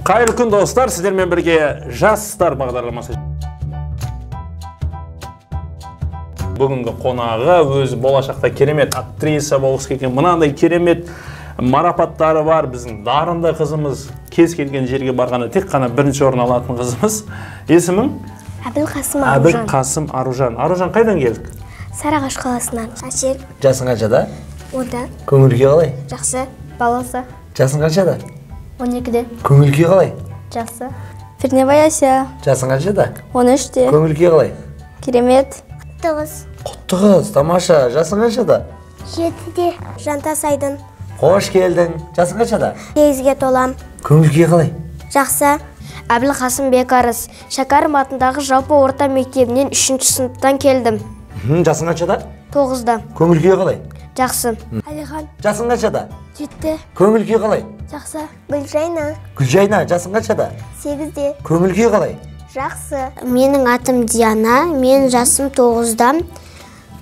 Қайырлы күн, достар, сіздермен бірге Жастар бағдарламасы. Бүгінгі қонағы өзі болашақта керемет актриса болғысы келген, мынандай керемет марапаттары бар біздің дарынды қызымыз, кез келген жерге барғанда тек қана бірінші орын алатын қызымыз. Есімің? Әбілқасым Аружан. Әбілқасым Аружан. Аружан, қайдан келдік? Сарыағаш қаласынан. Әсел. Жасың қаншада? 10-да. Көңіл күй қалай? Жақсы. Баласы. Жасың қаншада? 12-де. Көңіл күй қалай? Жақсы. Пернебай Әсия. Жасың қаншада? 13-те. Көңіл күй қалай? Керемет. Құтты қыз. Құтты қыз, тамаша. Жасың қаншада? 7-де. Жантас Айдын. Қош келдің. Жасың қаншада? 8-ге толам. Көңіл күй қалай? Жақсы. Әбілқасым Бекарыс. Шәкәрім атындағы жалпы орта мектебінен 3-ші сыныптан келдім. Жасың қаншада? 9-да. Көңіл күй қалай? Жақсы. Әлихан. Жасың қаншада? 7-де. Көңіл күй қалай? Жақсы. Гүлжайна. Гүлжайна, жасың қаншада? 8-де. Көңіл күй қалай? Жақсы. Менің атым Диана, мен жасым 9-да.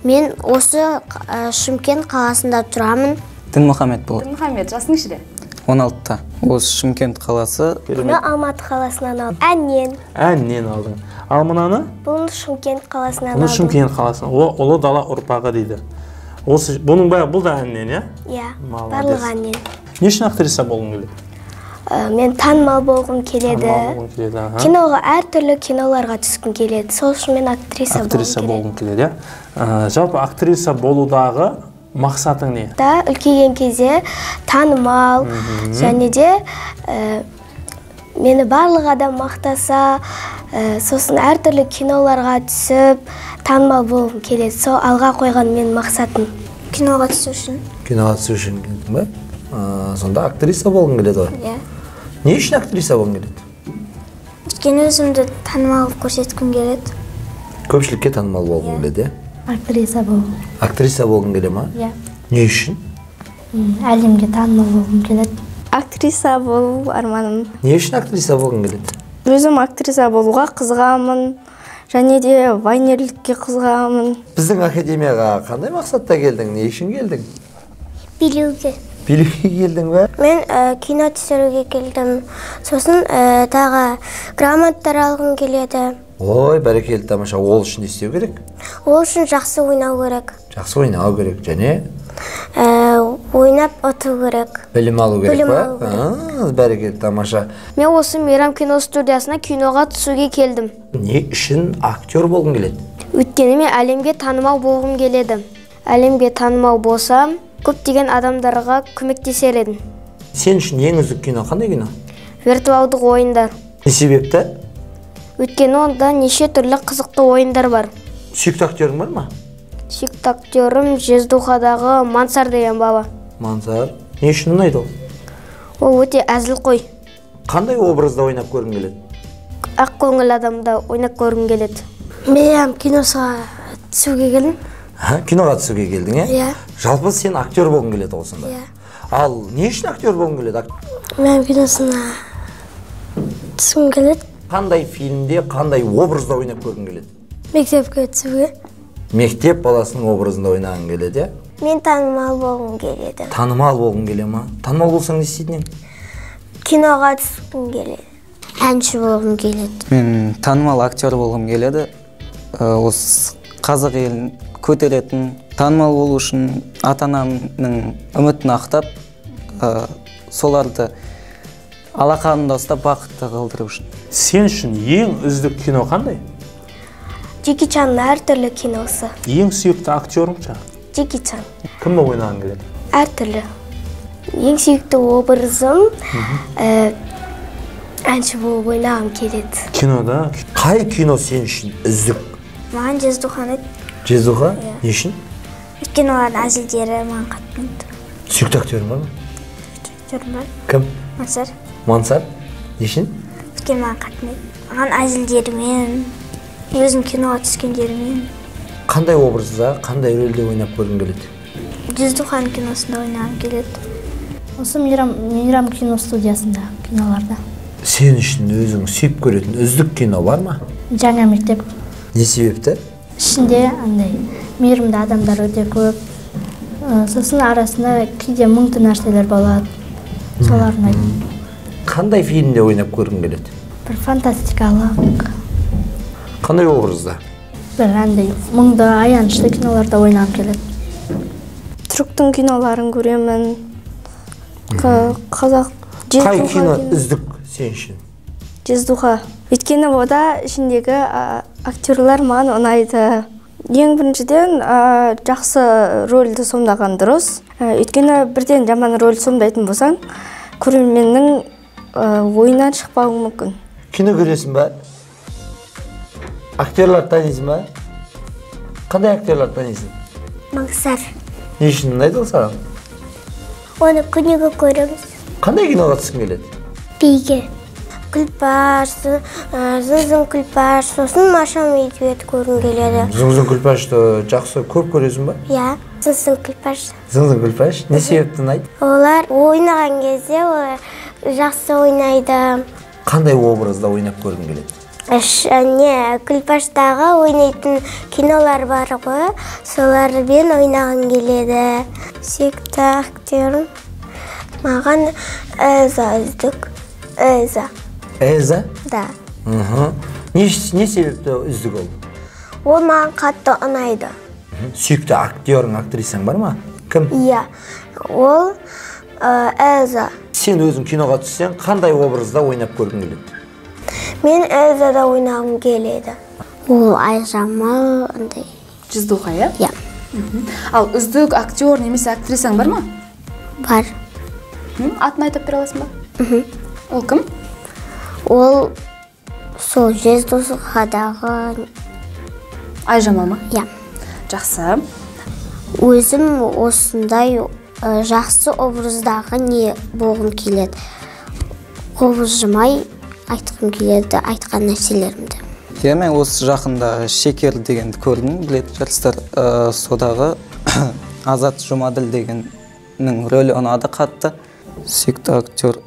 Мен осы Шымкент қаласында тұрамын. Дінмұхаммед болады. Дінмұхаммед, жасың нешеде? 16-та. Осы Шымкент қаласы. Бұны Алматы қаласынан алдым. Әннен. Әннен алдың. Ал мынаны? Бұны Шымкент қаласынан алдым. Бұны Шымкент қаласынан. Ұлы дала ұрпағы дейді. Осы, бұның бәрі, бұл да әннен, иә? Иә, барлығы әннен. Не үшін актриса болғың келеді? Мен танымал болғым келеді. Танымал болғың келеді, аха. Киноға, әртүрлі киноларға түскім келеді. Сол үшін мен актриса болғым келеді. Актриса болғым келеді, иә? Жалпы актриса болудағы мақсатың не? Да, үлкейген кезде танымал, және де мені барлық адам мақтаса, сосын әртүрлі киноларға түсіп, танымал болғым келеді. Сол алға қойған менің мақсатым. Киноға түсу үшін. Киноға түсу үшін келдің бе? Сонда актриса болғың келеді ғой? Иә. Не үшін актриса болғың келеді? Өйткені өзімді танымал көрсеткім келеді. Көпшілікке танымал болғың келеді, иә? Актриса болғым. Актриса болғың келе ма? Иә. Не үшін? Әлемге танымал болғым келеді. Актриса болу арманым. Не үшін актриса болғың келеді? Өзім актриса болуға қызығамын, және де вайнерлікке қызығамын. Біздің академияға қандай мақсатта келдің? Не үшін келдің? Билеуге. Билеуге келдің бе? Мен кино түсіруге келдім. Сосын тағы грамоталар алғым келеді. Ой, бәрекелді, тамаша. Ол үшін не істеу керек? Ол үшін жақсы ойнау керек. Жақсы ойнау керек, және? Ойнап ұту керек. Білім алу керек Білім па? алу керек. Бәрекелді, тамаша. Мен осы Мейрам кино студиясына киноға түсуге келдім. Не үшін актер болғың келеді? Өйткені мен әлемге танымал болғым келеді. Әлемге танымал болсам, көптеген адамдарға көмектесер едім. Сен үшін ең үздік кино қандай кино? Виртуалдық ойындар. Не себепті? Өйткені онда неше түрлі қызықты ойындар бар. Сүйікті актерің бар ма? Сүйікті актерім Жездухадағы Мансар деген бала. Мансар. Не үшін ұнайды ол? Ол өте әзілқой. Қандай образда ойнап көргің келеді? Ақ көңіл адамда ойнап көргім келеді. Мен киноға түсуге келдім. Киноға түсуге келдің, е? Иә. Жалпы сен актер болғың келеді ғой сонда? Иә. Ал не үшін актер болғың келеді? Мен киносына түскім келеді. Қандай фильмде, қандай образда ойнап көргің келеді? Мектепке түсуге. Мектеп баласының образында ойнағың келеді, иә? Мен танымал болғым келеді. Танымал болғың келе ма? Танымал болсаң не істейтін едің? Киноға түскім келеді. Әнші болғым келеді. Мен танымал актер болғым келеді. Осы қазақ елін көтеретін, танымал болу үшін ата-анамның үмітін ақтап, соларды алақанында ұстап бақытты қылдыру үшін. Сен үшін ең үздік кино қандай? Джеки Чанның әртүрлі киносы. Ең сүйікті актерің ше? Джеки Чан. Кім болып ойнағың келеді? Әртүрлі. Ең сүйікті образым әнші болып ойнағым келеді. Кинода? Қай кино сен үшін үздік? Маған Жездуха ұнайды. Жездуха? Не үшін? Өйткені олардың әзілдері маған қатты ұнайды. Сүйікті актерің бар ма? Сүйікті актерім бар. Кім? Мансар. Мансар? Не үшін? Өйткені маған қатты ұнайды. Маған әзілдерімен, өзім киноға түскендерімен. Қандай образда, қандай рөлде ойнап көргің келеді? Жездуханың киносында ойнағым келеді. Осы Мейрам кино студиясында, киноларда. Сен үшін өзің сүйіп көретін үздік кино бар ма? Жаңа мектеп. Не себепті? Ішінде андай мейірімді адамдар өте көп. Сосын арасында кейде мұңды нәрселер болады. Солар ұнайды. Қандай фильмде ойнап көргің келеді? Бір фантастикалық. Қандай образда? Бір андай мұңды, аянышты киноларда ойнағым келеді. Түріктің киноларын көремін. Қазақ. Қай кино үздік сен үшін? Жездуха. Өйткені ода ішіндегі актерлар маған ұнайды. Ең біріншіден жақсы рөлді сомдаған дұрыс. Өйткені бірден жаман рөл сомдайтын болсаң, көрерменнің ойынан шықпауы мүмкін. Кино көресің ба? Актерларды танисың ба? Қандай актерларды танисың? Маңсар. Не үшін ұнайды ол саған? Оны күніге көреміз. Қандай киноға түскің келеді? Биге. Күлпаш, Зың-зың Күлпаш, сосын Маша Медведь көргім келеді. Зың-зың Күлпашты жақсы көп көресің ба? Иә, Зың-зың Күлпаш. Зың-зың Күлпаш не себепті ұнайды? Олар ойнаған кезде олар жақсы ойнайды. Қандай образда ойнап көргің келеді? Не, Күлпаштағы ойнайтын кинолар бар ғой, солармен ойнағым келеді. Сүйікті актерім маған Эльза үздік. Эльза. Эльза? Да. Не себепті үздік ол? Ол маған қатты ұнайды. Сүйікті актерің, актрисаң бар ма? Кім? Иә, ол Эльза. Сен өзің киноға түссең, қандай образда ойнап көргің келеді? Мен Эльзада ойнағым келеді. Ол Айжамал андай. Жездуха, иә? Иә. Ал үздік актер немесе актрисаң бар ма? Бар. Атын айтып бере аласың ба? Ол кім? Ол сол Жездухадағы Айжамал ма? Иә. Жақсы. Өзім осындай жақсы образдағы не болғым келеді. Қобалжымай айтқым келеді, айтқан нәрселерімді. Иә, мен осы жақында Шекер дегенді көрдім, білетін шығарсыздар. Содағы Азат Жұмаділ дегеннің рөлі ұнады қатты. Сүйікті актер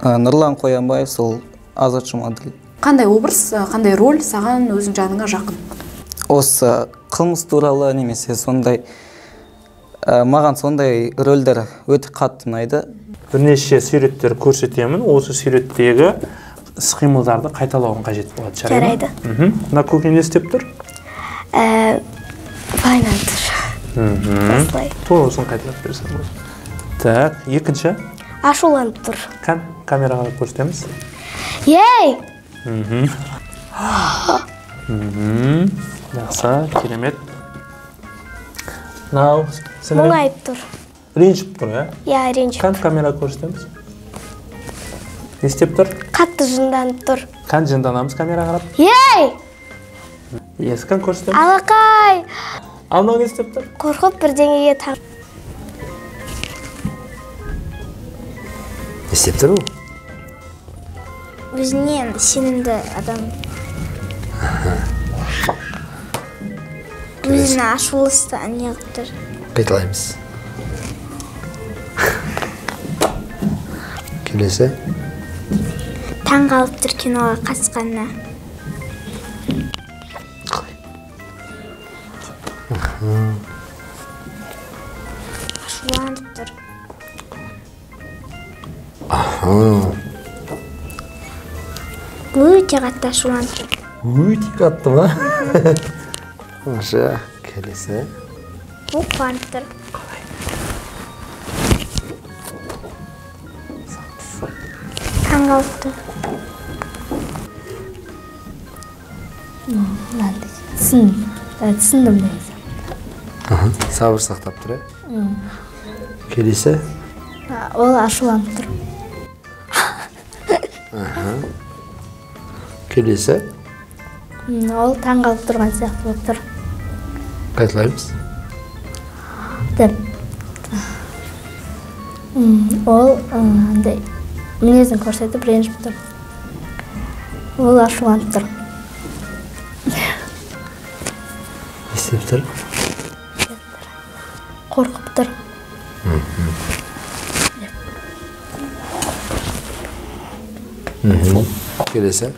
Нұрлан Қоянбаев, сол Азат Жұмаділ. Қандай образ, қандай роль саған өзің жаныңа жақын? Осы қылмыс туралы немесе сондай, маған сондай рөлдер өте қатты ұнайды. Бірнеше суреттер көрсетемін. Осы суреттегі іс-қимылдарды қайталауың қажет болады. Жарайды. Мына көке не істеп тұр? Байланып тұр. Осылай. Тура осыны қайталап берсең болады. Так, екінші. Ашуланып тұр. Камераға қарап көрсетеміз. Ей! Жақсы, керемет. Мынау мұңайып тұр. Ренжіп тұр, ә? Иә, ренжіп. Кән камера көрсетеміз. Не істеп тұр? Қатты жынданып тұр. Кән жынданамыз камера қарап. Ей! Есі кән көрсетеміз. Алақай! Ал мынау не істеп тұр? Қорқып бірдеңеге таң. Не істеп тұр ол? Өзіне сенімді адам. Өзіне ашулы неғып тұр. Қайталаймыз. Келесі. Таң қалып тұр киноға қатысқанына. Ашуланып тұр. Өте қатты ашуланып тұр. Өте қатты ма? Тамаша. Келесі. Ол қуанып тұр. Таң қалып тұр. Түсіндім негізі. Сабыр сақтап тұр, ә? Келесі. Ол ашуланып тұр. Келесі. Ол таң қалып тұрған сияқты болып тұр. Қайталаймыз. Деп. Ол андай мінезін көрсетіп ренжіп тұр. Ол ашуланып тұр. Не істеп тұр? Қорқып тұр. Келесі.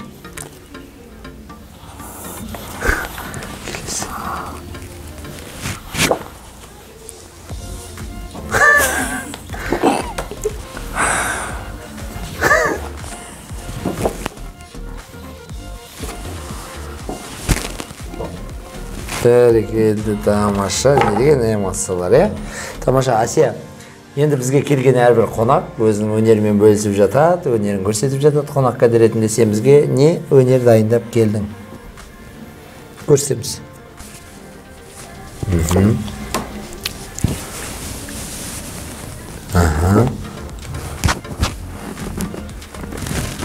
Бәрекелді, тамаша. Не деген эмоциялар, иә? Тамаша, Әсия. Енді бізге келген әрбір қонақ өзінің өнерімен бөлісіп жатады, өнерін көрсетіп жатады. Қонаққа ретінде сен бізге не өнер дайындап келдің? Көрсетеміз. Аха.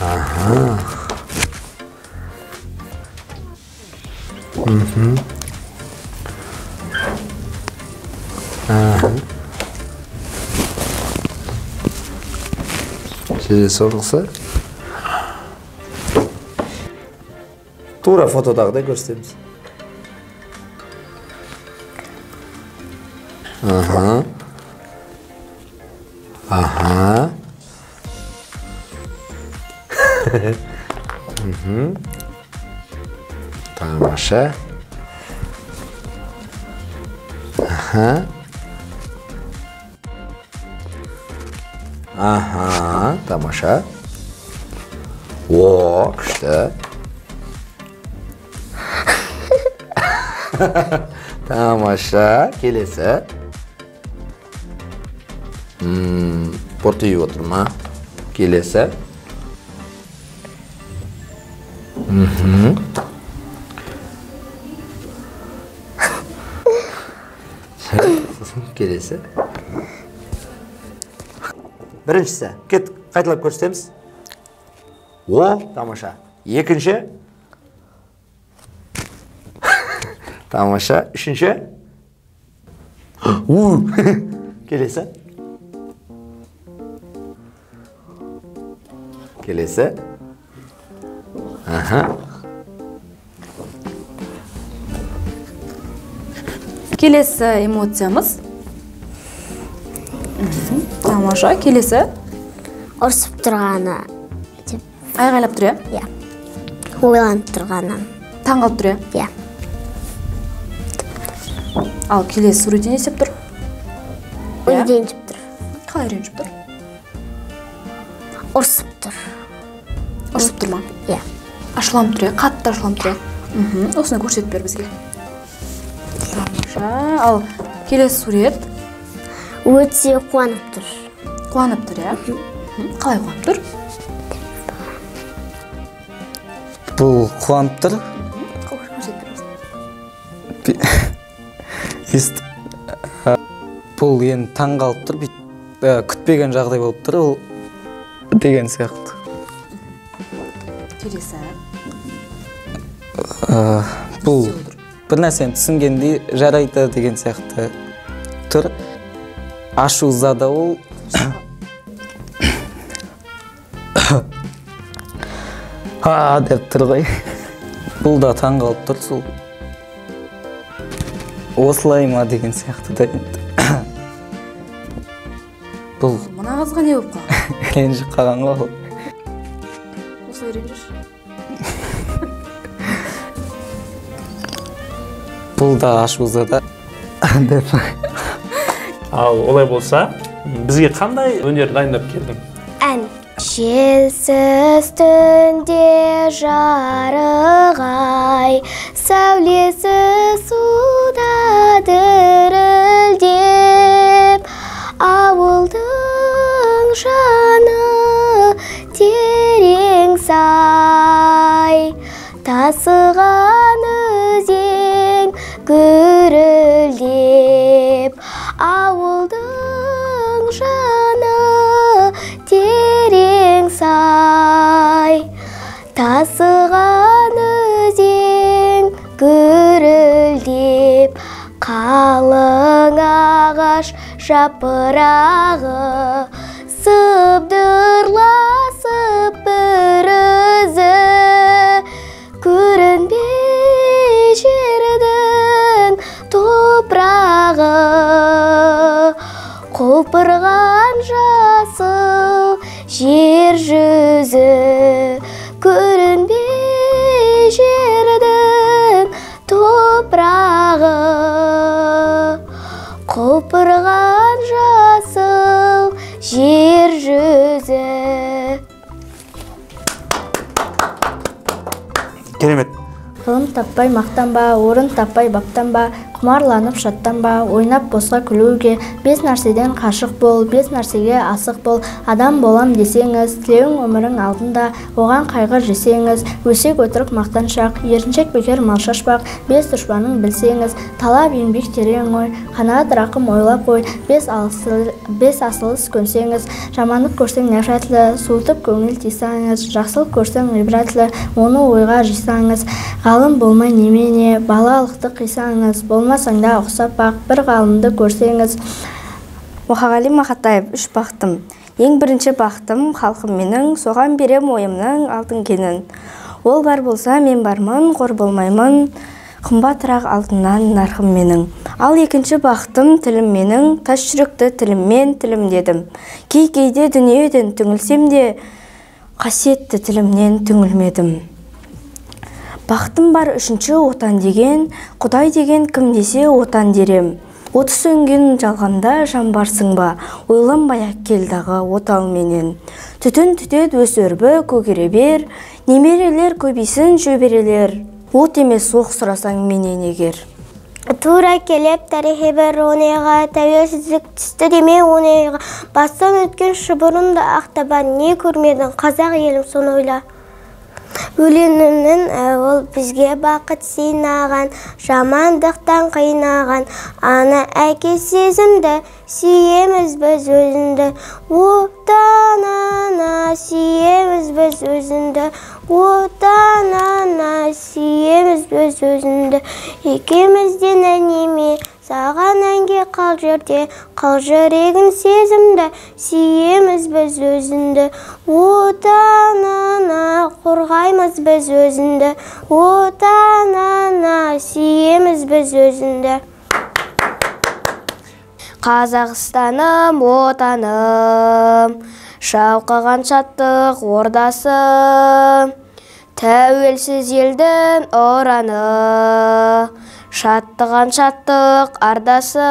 Аха. Аха. Соңғысы. Тура фотодағыдай көрсетеміз. Аха. Аха. Тамаша. Аха. Аха, тамаша. О, күшті. Тамаша, келесі. Бұртиып отыр ма? Келесі. Келесі. Біріншісі, кет, қайталап көрсетеміз. О, тамаша. Екінші. Тамаша. Үшінші. У. Келесі. Келесі. Аха. Келесі эмоциямыз. Тамаша, келесі. Ұрсып тұрғаны. Айғайлап тұр, иә? Ойланып тұрғаны. Таң қалып тұр, иә? Ал келесі суретте не істеп тұр? Ренжіп тұр. Қалай ренжіп тұр? Ұрсып тұр. Ұрсып тұр ма? Иә. Ашуланып тұр, иә? Қатты ашуланып тұр, иә? Осыны көрсетіп бер бізге. Тамаша. Ал келесі сурет. Өте қуанып тұр. Қуанып тұр, иә? Қалай қуанып тұр? Бұл қуанып тұр. Көрсетіп бер. Бұл енді таң қалып тұр, күтпеген жағдай болып тұр, ол деген сияқты. Келесі. Бұл бір нәрсені түсінгендей жарайды деген сияқты тұр. Ашу зада ол. А деп тұр ғой. Бұл да таң қалып тұр сол. Осылай ма деген сияқты да енді. Бұл мына қызға не болып қалған? Ренжіп қалған ғой ол. Осылай ренжіші. Бұл да ашу зада деп. Ал олай болса, бізге қандай өнер дайындап келдің? Ән. Желсіз түнде жарық ай, сәулесі суда дірілдеп, ауылдың жаны терең сай, тасыған өзен гүрілдеп, ауылдың жаны терең сай, тасыған өзен гүрілдеп, қалың ағаш жапырағы сыбдырласып бір өзі, көрінбей жердің топырағы, құлпырған жасыл жер жүзі, көрінбей жердің топырағы, құлпырған жасыл жер жүзі. Керемет. Ғылым таппай мақтанба, орын таппай баптанба, құмарланып шаттанба, ойнап босқа күлуге. 5 нәрседен қашық бол, 5 нәрсеге асық бол. Адам болам десеңіз, тілеуің өмірің алдында, оған қайғы жесеңіз, өсек өтірік мақтаншақ, еріншек бекер мал шашпақ. 5 дұшпанын білсеңіз, талап еңбек терең ой, қанат рақым ойлап қой. 5 асыл іс көнсеңіз, жамандық көрсең нәфрәтлі, суытып көңіл тисаңыз, жақсылық көрсең ғибратлы, оны ойға жисаңыз. Ғалым болмай немене, балалықты қисаңыз, болмасаң да ұқсап бақ, бір ғалымды көрсеңіз. Мұқағали Мақатаев, 3 бақытым. Ең бірінші бақытым халқым менің, соған берем ойымның алтын кенін. Ол бар болса мен бармын, қор болмаймын, қымбатырақ алтыннан нарқым менің. Ал екінші бақытым тілім менің, тас жүректі тіліммен тілімдедім. Кей-кейде дүниеден түңілсем де, қасиетті тілімнен түңілмедім. Бақытым бар үшінші отан деген, Құдай деген кім десе отан дерем. Оты сөнген жалғанда жан барсың ба, ойланбай ақ кел дағы отал менен. Түтін түтет өс өрбі көгере бер, немерелер көбейсін шөберелер. От емес оқ сұрасаң менен егер. Тура келіп тарихи бір оңайға, тәуелсіздік түсті деме оңайға. Бастан өткен шұбырынды ақтаба, не көрмедің қазақ елім соны ойла. Өлеңімнің ол бізге бақыт сыйнаған, жамандықтан қинаған. Ана әке сезімді, сүйеміз біз өзіңді. Отан ана, сүйеміз біз өзіңді. Отан ана, сүйеміз біз өзіңді. Екеумізден әнеме, саған әнге қал жерде, қал жүрегін сезімді, сүйеміз біз өзіңді. Отан ана, қорғаймыз біз өзіңді. Отан ана, сүйеміз біз өзіңді. Қазақстаным, отаным, шалқыған шаттық ордасы, тәуелсіз елдің ұраны, шаттыған шаттық ардасы.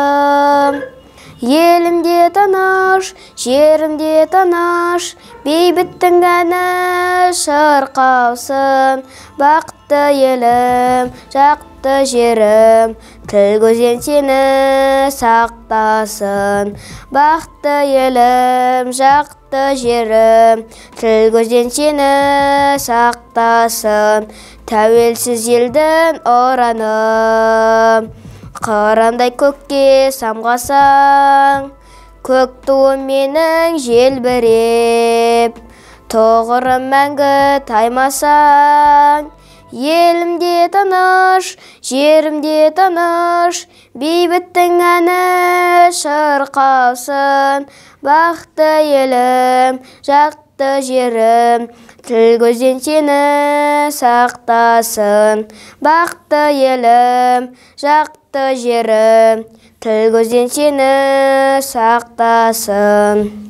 Елімде тыныш, жерімде тыныш, бейбіттің әні шырқалсын. Бақытты елім, жақты жерім, тіл көзден сені сақтасын. Бақытты елім, жақты жерім, тіл көзден сені сақтасын. Тәуелсіз елдің ұраны, қырандай көкке самғасаң, көк туым менің желбіреп, тұғырым мәңгі таймасаң. Елімде тыныш, жерімде тыныш, бейбіттің әні шырқалсын. Бақытты елім, жақты жерім, тіл көзден сені сақтасын. Бақытты елім, жақты жерім, тіл көзден сені сақтасын.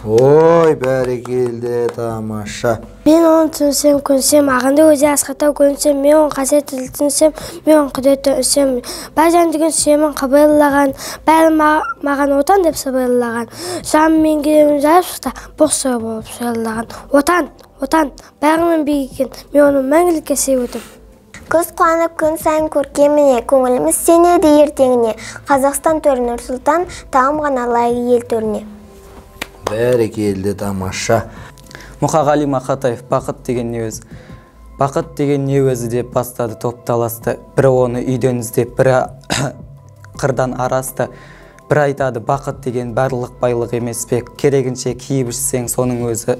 Ой, бәрекелді, тамаша. Мен оны түсінсем, көнсем, ағынды өзі асқақтау көрінсем, мен оның қасиетін түсінсем, мен оның құдіретін үсем. Бәрін деген сүйемін қабылдаған, бәрін маған отан деп сыбырлаған. Жаным мен кеудемді жарып шықты, боқ болып сойылаған. Отан, отан, бәрінен биік екен, мен оны мәңгілікке сүйіп өтем. Көз қуанып күн сайын көркеміне, көңіліміз сенеді ертеңіне. Қазақстан төрі Нұрсұлтан, тағым ғана лайық ел төріне. Бәрекелді, тамаша. Мұқағали Мақатаев, бақыт деген не өзі? Бақыт деген не өзі деп бастады топ таласты. Бірі оны үйден іздеп, бірі қырдан арасты. Бірі айтады, бақыт деген барлық байлық емес пе? Керегінше киіп ішсең, соның өзі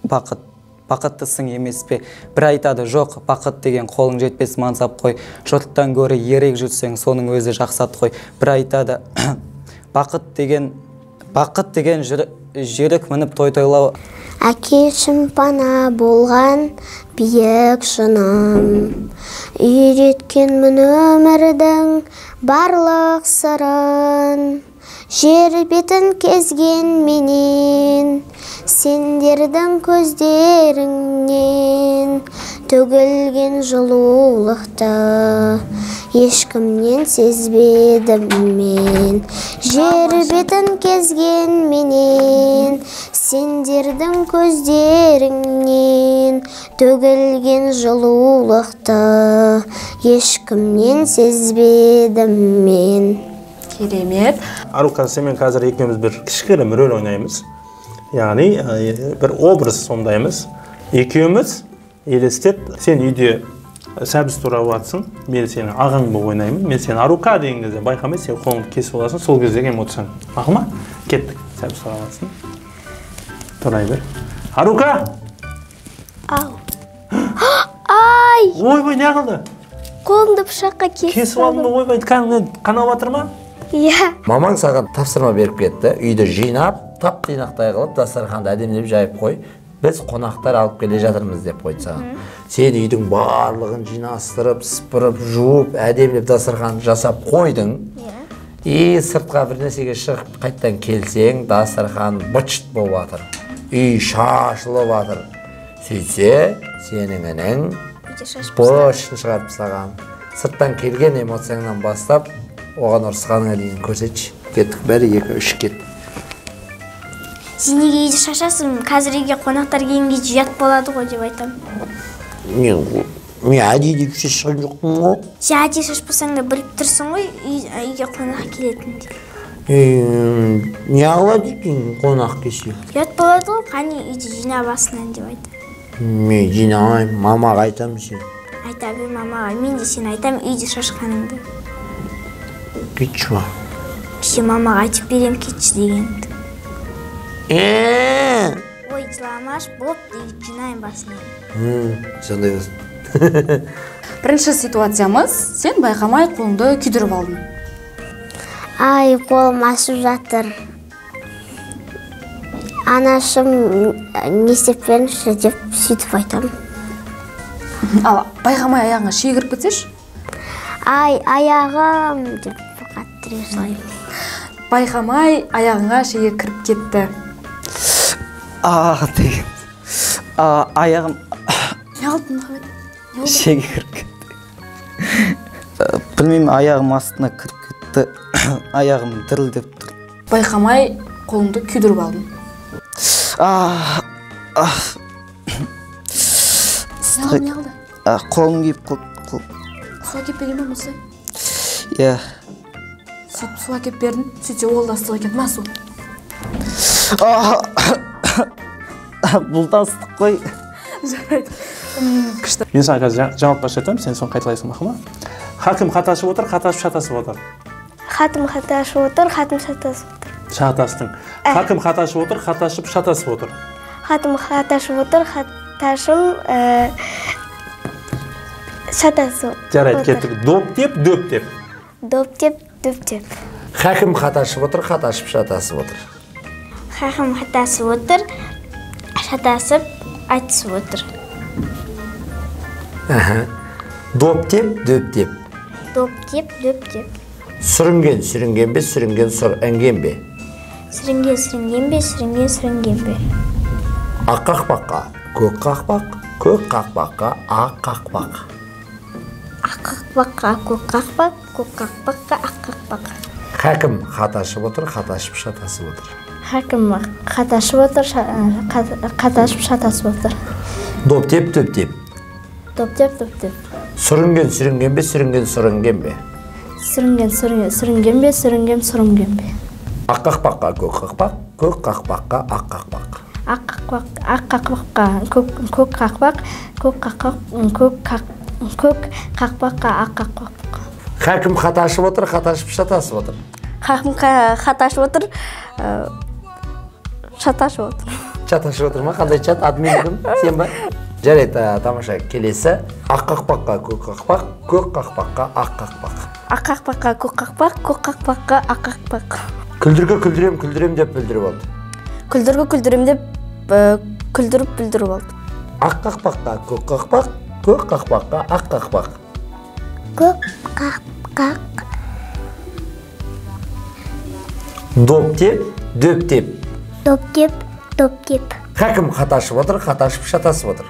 бақыт. Бақыттысың емес пе? Бірі айтады, жоқ, бақыт деген қолың жетпес мансап қой. Жұрттан гөрі ерек жүрсең, соның өзі жақсат қой. Бірі айтады, бақыт деген жүйрік мініп той тойлау. Әкешім пана болған биік шыным, үйреткенмін өмірдің барлық сырын. Жер бетін кезген менен, сендердің көздеріңнен төгілген жылулықты ешкімнен сезбедім мен. Жер бетін кезген менен, сендердің көздеріңнен Төгілген жылулықты ешкімнен сезбедім мен. Керемет. Арука, сенімен қазір екеуміз бір кішігірім рөл ойнаймыз. Яғни бір образ сомдаймыз. Екеуміз елестет, сен үйде сәбіз турап жатсың, мен сені ағаң болып ойнаймын, мен сені Арука деген кезде байқамай сен қолыңды кесіп аласың, сол кездегі эмоцияң. Мақұл ма? Кеттік. Сәбіз турап жатсың. Турай бер. Арука! Ау. Ай! Ойбай, не қылды? Қолымды пышаққа кесіп алдым. Ойбай, кәдімгі қанап жатыр ма? Иә. Мамаң саған тапсырма беріп кетті. Үйді жинап, тап-тұйнақтай қылып, дастарханды әдемілеп жайып қой. Біз қонақтар алып келе жатырмыз деп қойды саған. Сен үйдің барлығын жинастырып, сыпырып, жуып, әдемілеп дастарханды жасап қойдың. И сыртқа бір нәрсеге шығып қайттан келсең, дастархан быт-шыт болып жатыр. Үй шашылып жатыр. Сөйтсе, сенің інің быт-шытын шығарып тастаған. Сырттан келген эмоцияңнан бастап, оған ұрысқаныңа дейін көрсетші. Кеттік, 1, 2, 3, кеттік. Сен неге үйді шашасың? Қазір үйге қонақтар келген кезде ұят болады ғой деп айтамын. Мен әдейі деп шашқан жоқпын ғой. Сен әдейі шашпасаң да біліп тұрсың ғой, үйге қонақ келетінін. Не қылады екен қонақ келсе? Ұят болады ғой, қане үйді жина басынан деп айтамын. Мен жинамаймын, мамаға айтамын сен. Айта бер мамаға, мен де сен айтамын үйде шашқаныңды. Кетші ма? Сен мамаға айтып берем кетші дегенді. Ой, жыламаш, боп, жинайын басынан. Сондай болсын. Бірінші ситуациямыз, сен байқамай қолыңды күйдіріп алдың. Ай, қолым ашып жатыр. Анашым, не істеп беріңізші деп сөйтіп айтамын. Ал байқамай аяғыңа шие кіріп кетсеші? Ай, аяғым деп қатты жылаймын. Байқамай аяғыңа шие кіріп кетті. А, деген. Аяғым Не қылды, Мұхаммед? Шеге кіріп кетті. Білмеймін, аяғым астына кіріп кетті. Аяғым дірілдеп тұр. Байқамай қолыңды күйдіріп алдың. Не қылды? Қолым күйіп қалды. Су әкеп берейін бе, Мұсай? Иә. Сөйтіп су әкеп бердің, сөйтсе ол да ыстық екен. Ма су? Бұл да ыстық қой. Жарайды. Күшті. Мен саған қазір жаңылтпаш айтамын, сен соны қайталайсың, мақұл ма? Хакім хат ашып отыр, хат ашып шатасып отыр. Хатым хат ашып отыр, хатым шатасып отыр. Шатастың. Хакім хат ашып отыр, хат ашып шатасып отыр. Хатым хат ашып отыр, хаташым шатасып отыр. Жарайды, кеттік. Доп деп, дөп деп. Доп деп, дөп деп. Хакім хат ашып отыр, хат ашып шатасып отыр. Хакім хат ашып отыр, шатасып айтысып отыр. Доп деп, дөп деп. Доп деп, дөп деп. Сүрінген, сүрінген бе, сүрінген сұр інген бе? Сүрінген, сүрінген бе, сүрінген сүрінген бе? Ақ қақпаққа көк қақпақ, көк қақпаққа ақ қақпақ. Ақ қақпаққа көк қақпақ, көк қақпаққа ақ қақпақ. Хакім хат ашып отыр, хат ашып шатасып отыр. Хакім хат ашып отыр, хат ашып шатасып отыр. Доп деп, дөп деп. Доп деп, дөп деп. Сүрінген, сүрінген бе, сүрінген сүрінген бе? Сүрінген, сүрінген бе, сүрінген сүрінген бе? Ақ қақпаққа көк қақпақ, көк қақпаққа ақ қақпақ. Ақ қақпаққа көк қақпақ, көк қақпаққа ақ қақпақ. Хакім хат ашып отыр, хат ашып шатасып отыр. Хакім хат ашып отыр, шаташып отыр. Чат ашып отыр ма? Қандай чат? Админ кім? Сен ба? Жарайды, тамаша. Келесі. Ақ қақпаққа көк қақпақ, көк қақпаққа ақ қақпақ. Ақ қақпаққа көк қақпақ, көк қақпаққа ақ қақпақ. Күлдіргі күлдірем, күлдірем деп бүлдіріп алды. Күлдіргі күлдірем деп күлдіріп бүлдіріп алды. Ақ қақпаққа көк қақпақ, көк қақпаққа ақ қақпақ. Көк қақпақ. Доп деп, дөп деп. Доп деп, доп деп. Хакім хат ашып отыр, хат ашып шатасып отыр.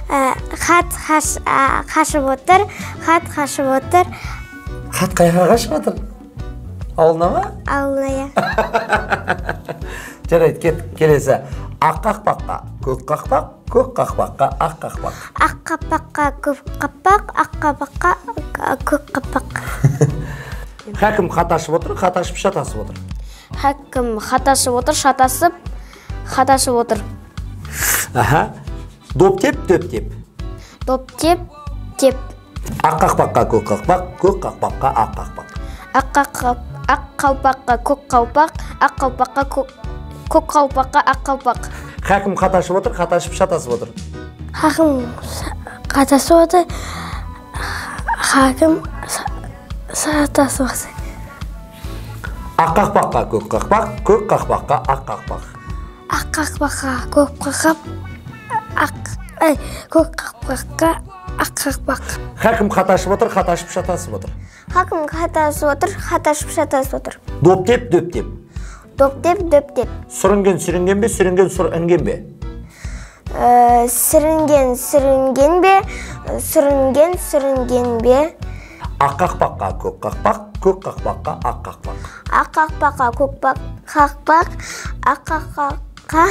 Хат қашып отыр, хат қашып отыр. Хат қайға қашып отыр? Ауылына ма? Ауылына, иә. Жарайды, кеттік. Келесі. Ақ қақпаққа көк қақпақ, көк қақпаққа ақ қақпақ. Ақ қақпаққа көк қақпақ, ақ қақпаққа көк қақпақ. Хакім хат ашып отыр, хат ашып шатасып отыр. Хакім хат ашып отыр, шатасып, хат ашып отыр. Аха. Доп теп, дөп теп. Доп теп, теп. Ақ қақпаққа көк қақпақ, көк қақпаққа ақ қақпақ. Ақ қалпаққа көк қалпақ, ақ қалпаққа көк қалпаққа ақ қалпақ. Хакім хат ашып отыр, хат ашып шатасып отыр. Хакім хат ашып отыр, хакім шатасып отыр. Ақ қақпаққа көк қақпақ, көк қақпаққа ақ қақпақ. Ақ қақпаққа көк қақпақ, көк қақпаққа ақ қақпақ. Хакім хат ашып отыр, хат ашып шатасып отыр. Хакім хат ашып отыр, хат ашып шатасып отыр. Доп теп, дөп теп. Доп теп, дөп теп. Сүрінген сүрінген бе, сүрінген сұр інген бе? Сүрінген сүрінген бе, сүрінген сүрінген бе. Ақ қақпаққа көк қақпақ, көк қақпаққа ақ қақпақ. Ақ қақпаққа көк қақпақ, ақ қақпаққа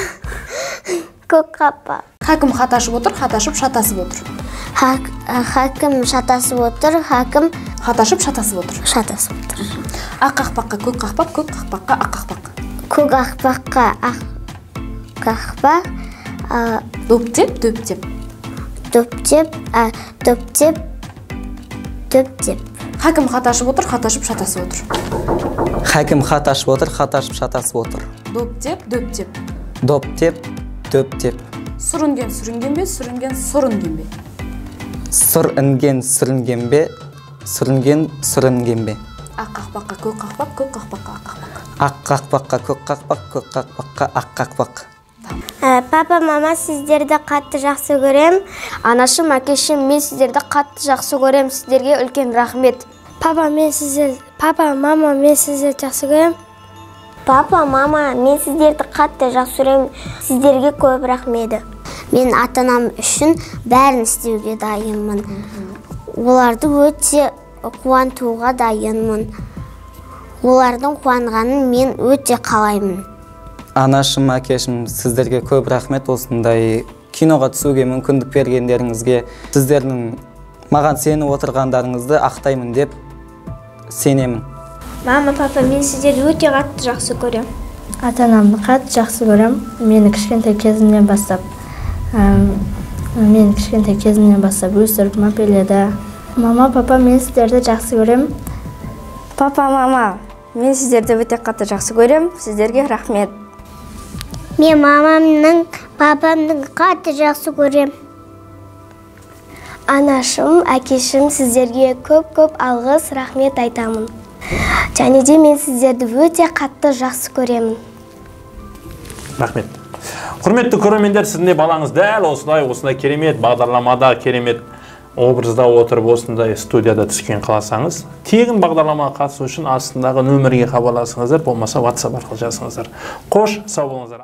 көк қақпақ. Хакім хат ашып отыр, хат ашып шатасып отыр. Хакім шатасып отыр, хакім хат ашып шатасып отыр. Шатасып отыр. Ақ қақпаққа көк қақпақ, көк қақпаққа ақ қақпақ. Көк қақпаққа ақ қақпақ. Доп теп, дөп теп. Доп теп, доп теп, дөп теп. Хакім хат ашып отыр, хат ашып шатасып отыр. Хакім хат ашып отыр, хат ашып шатасып отыр. Доп теп, дөп теп. Доп теп, дөп теп. Сүрінген сүрінген бе, сүрінген сұр інген бе? Сұр інген сүрінген бе, сүрінген сүрінген бе? Ақ қақпаққа көк қақпақ, көк қақпаққа ақ қақпақ. Ақ қақпаққа көк қақпақ, көк қақпаққа ақ қақпақ. Папа, мама, сіздерді қатты жақсы көрем. Анашым, әкешім, мен сіздерді қатты жақсы көрем. Сіздерге үлкен рахмет. Папа, мама, мен сіздерді жақсы көрем. Папа, мама, мен сіздерді қатты жақсы көрем. Сіздерге көп рахмет. Мен ата-анам үшін бәрін істеуге дайынмын. Оларды өте қуантуға дайынмын. Олардың қуанғанын мен өте қалаймын. Анашым, әкешім, сіздерге көп рахмет осындай киноға түсуге мүмкіндік бергендеріңізге. Сіздердің маған сеніп отырғандарыңызды ақтаймын деп сенемін. Мама, папа, мен сіздерді өте қатты жақсы көрем. Ата-анамды қатты жақсы көрем. Мені кішкентай кезімнен бастап, өсіріп, мәпеледі. Мама, папа, мен сіздерді жақсы көрем. Папа, мама, мен сіздерді өте қатты жақсы көрем. Сіздерге рахмет. Мен мамамның, папамның қатты жақсы көрем. Анашым, әкешім, сіздерге көп-көп алғыс, рахмет айтамын. Және де мен сіздерді өте қатты жақсы көремін. Рахмет. Құрметті көрермендер, сіздің де балаңыз дәл осындай керемет бағдарламада, керемет образда отырып, осындай студияда түскен қаласаңыз, тегін бағдарламаға қатысу үшін астындағы нөмірге хабарласыңыздар, болмаса WhatsApp арқылы жазыңыздар. Қош, сау болыңыздар.